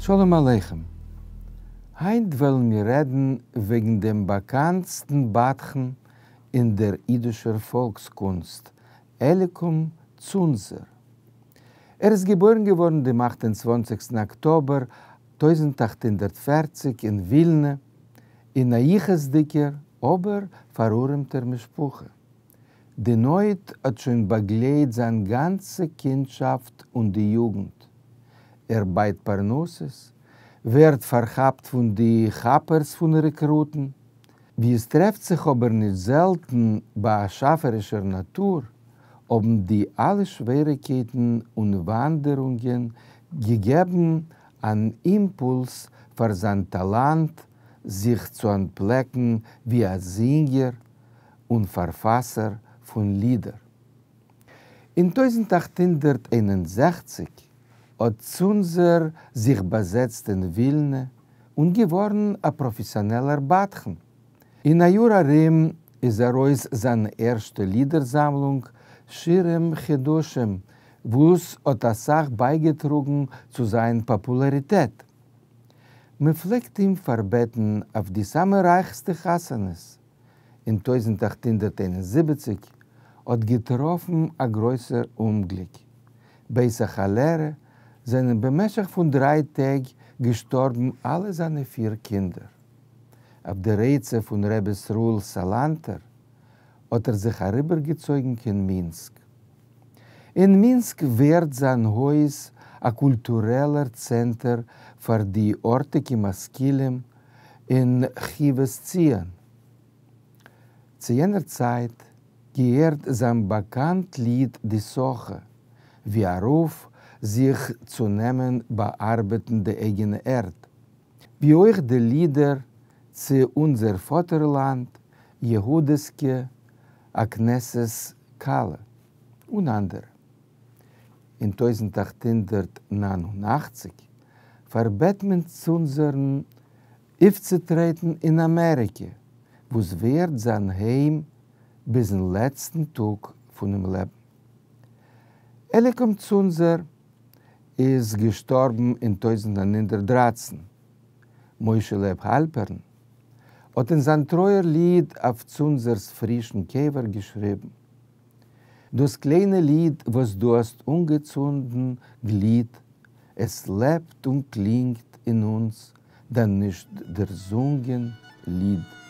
שלום עליכם. היינט וועלן מיר רעדן וועגן דעם באקאנטסטן בדחן אין דער אידישער פאלקס-קונסט, אליקום צונזער. ער איז געבוירן געווארן דעם 28 אקטאבער 1840 אין ווילנע, אין א יחוס'דיגער אבער פארארעמטער משפחה. די נויט האט שוין באגלייט זיין גאנצע קינדשאפט און די יוגנט. ער בייט פרנסות, ווערט פארכאפט פון די כאפערס פון רעקרוטן. ווי עס טרעפט זיך אבער נישט זעלטן ביי א שאפערישער נאטור, האבן די אלע שוועריגקייטן און וואנדערונגען געגעבן אן אימפולס פאר זיין טאלאנט זיך צו אנטפלעקן ווי א זינגער און פארפאסער פון לידער. אין 1861 האט צונזער זיך באזעצט אין ווילנע און געווארן א פראפעסיאנעלער בדחן. אין א יאר ארום איז ארויס זיין ערשטע לידער-זאמלונג שירים חדשים, וואס האט אסאך בייגעטראגן צו זיין פאפולאריטעט. מען פלעגט אים פארבעטן אויף די סאמע רייכסטע חתונות. אין 1871 האט געטראפן א גרויסער אומגליק. בעת א כאלערע זענען במשך פון דריי טעג געשטארבן אלע זיינע פיר קינדער. אויף דער עצה פון ר' ישראל סאלאנטער האט ער זיך אריבערגעצויגן קיין מינסק. אין מינסק ווערט זיין הויז א קולטורעלער צענטער פאר די ארטיגע משכילים אין חיבת ציון. צו יענער צייט געהערט זיין באקאנט ליד די סאכע, ווי א רוף זיך צו נעמען באארבעטן די אייגענע ערד, ווי אויך די לידער צו אונזער פאטערלאנד, יהודה'סקע, א כנסת כלה, און אנדערע. אין 1889 פארבעט מען צונזערן אויפצוטרעטן אין אמעריקע, וואס ווערט זיין היים ביזן לעצטן טאג פונעם לעבן. אליקום צונזער איז געשטארבן אין 1913. משה לייב האלפערן האט אין זיין טרויער ליד אויף צונזער'ס פרישן קבר געשריבן, דאס קליינע ליד וואס דו האסט אנגעצונדן גליט, עס לעבט און קלינגט אין אונז דיין נישט דערזונגען ליד.